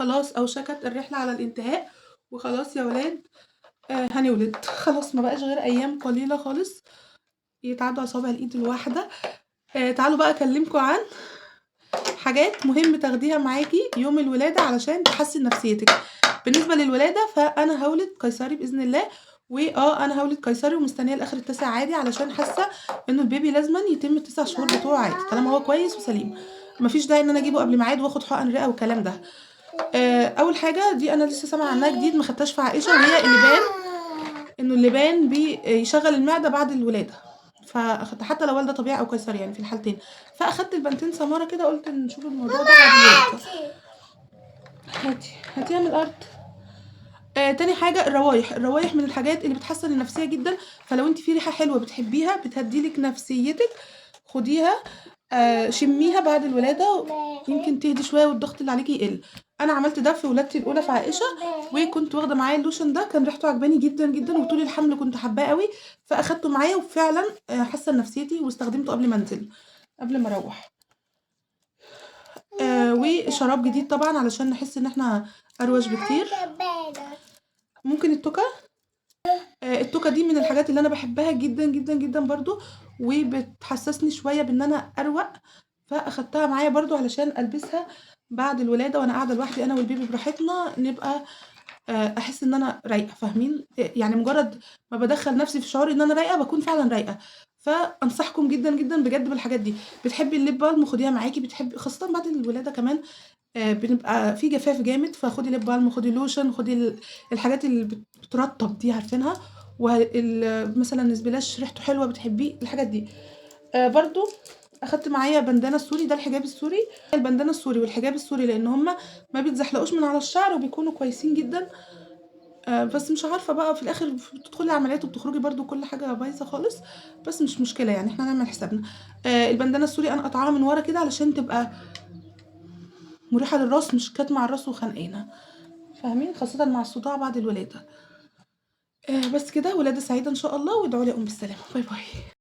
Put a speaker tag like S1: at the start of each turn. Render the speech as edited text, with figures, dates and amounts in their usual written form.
S1: خلاص أوشكت الرحلة على الانتهاء، وخلاص يا ولاد هنولد، خلاص ما بقاش غير أيام قليلة خالص يتعدوا على صوابع الإيد الواحدة. تعالوا بقى أكلمكم عن حاجات مهم تاخديها معاكي يوم الولادة علشان تحسن نفسيتك. بالنسبة للولادة فأنا هولد قيصري بإذن الله، أنا هولد قيصري ومستنية لآخر التاسع عادي، علشان حاسة إنه البيبي لازمًا يتم ال9 شهور بتوعه عادي طالما هو كويس وسليم، مفيش داعي إن أنا أجيبه قبل ميعاد وآخد حقن رئة والكلام ده. أول حاجة دي أنا لسه سامعة عنها جديد ما خدتهاش في عائشة، وهي اللبان، إنه اللبان بيشغل المعدة بعد الولادة، فأخدت حتى لو والدة طبيعي أو قيصري يعني في الحالتين، فأخدت البنتين سمارة كده قلت نشوف الموضوع ده بعد الولادة. هاتي هاتيها من الأرض. تاني حاجة الروايح، الروايح من الحاجات اللي بتحسن النفسية جدا، فلو انت في ريحة حلوة بتحبيها بتهديلك نفسيتك خديها، شميها بعد الولادة يمكن تهدي شوية والضغط اللي عليكي يقل. أنا عملت ده في ولادتي الأولى في عائشة، وكنت واخدة معايا اللوشن ده، كان ريحته عجباني جدا جدا، وطول الحمل كنت حباه قوي، فأخدته معايا وفعلا حسن نفسيتي واستخدمته قبل ما انزل قبل ما اروح. وشراب جديد طبعا علشان نحس ان احنا اروش بكتير. ممكن التوكة، التوكة دي من الحاجات اللي انا بحبها جدا جدا جدا برضو، وبتحسسني شوية بان انا اروق، فاخدتها معايا برضو علشان البسها بعد الولادة وانا قاعدة لوحدي انا والبيبي براحتنا، نبقى احس ان انا رايقة، فاهمين؟ يعني مجرد ما بدخل نفسي في شعور ان انا رايقة بكون فعلا رايقة. فانصحكم جدا جدا بجد بالحاجات دي. بتحبي ال lip balm خديها معاكي، بتحبي خاصة بعد الولادة كمان بنبقى في جفاف جامد، فخدي lip balm، خدي لوشن، خدي الحاجات اللي بترطب دي عارفينها، مثلا splash ريحته حلوة بتحبيه، الحاجات دي. برضو اخدت معايا بندانه السوري، ده الحجاب السوري، البندانه السوري والحجاب السوري لان هما ما بيتزحلقوش من على الشعر وبيكونوا كويسين جدا. بس مش عارفه بقى في الاخر بتدخلي عمليات وبتخرجي برضو كل حاجة بايظة خالص، بس مش مشكلة يعني احنا هنعمل حسابنا. البندانه السوري انا قطعاها من ورا كده علشان تبقى مريحه للراس، مش كاتمه على الراس وخانقانه، فاهمين؟ خاصة مع الصداع بعد الولادة. بس كده، ولاده سعيدة ان شاء الله، وادعوا لي اقوم بالسلامة. bye bye.